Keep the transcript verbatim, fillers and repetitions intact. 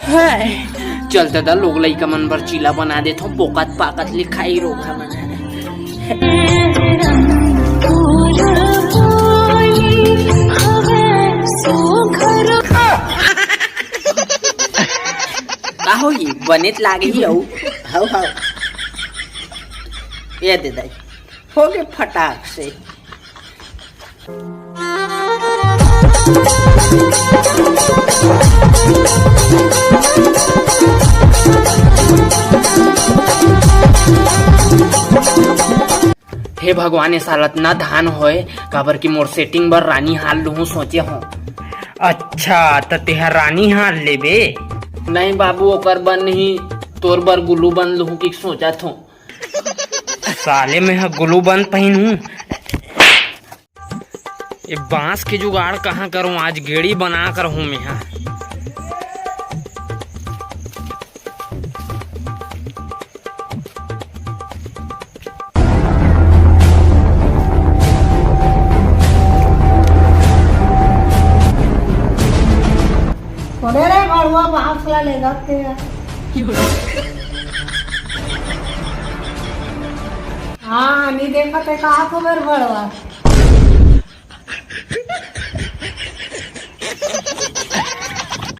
चल त दा, लोग लइका मन बर चीला बना देथों, पोकत पाकत ले खाई रोगहा मन। का होही, बनेच लागही अउ। हव, हव। ये दे दाई, होगे फटाक से। हे भगवान, ए साल अतना धान होय, काबर कि मोर setting बर रानीहार लुहूं सोचे हों। अच्छा, त तेहा रानीहार लेबे? नहीं बाबू, ओकर बर नहीं, तोर बर glue gun लुहूं कि सोचत हों। साले, मैं ह glue gun पहिनहूं। ये बांस के जुगाड़ कहाँ करूं, आज गेड़ी बना कर हूं मैं हा। कोने रे भड़ुआ बांस ला ले जाते हैं। हाँ, नहीं देखा थे कहा तो मेरे भड़ुआ।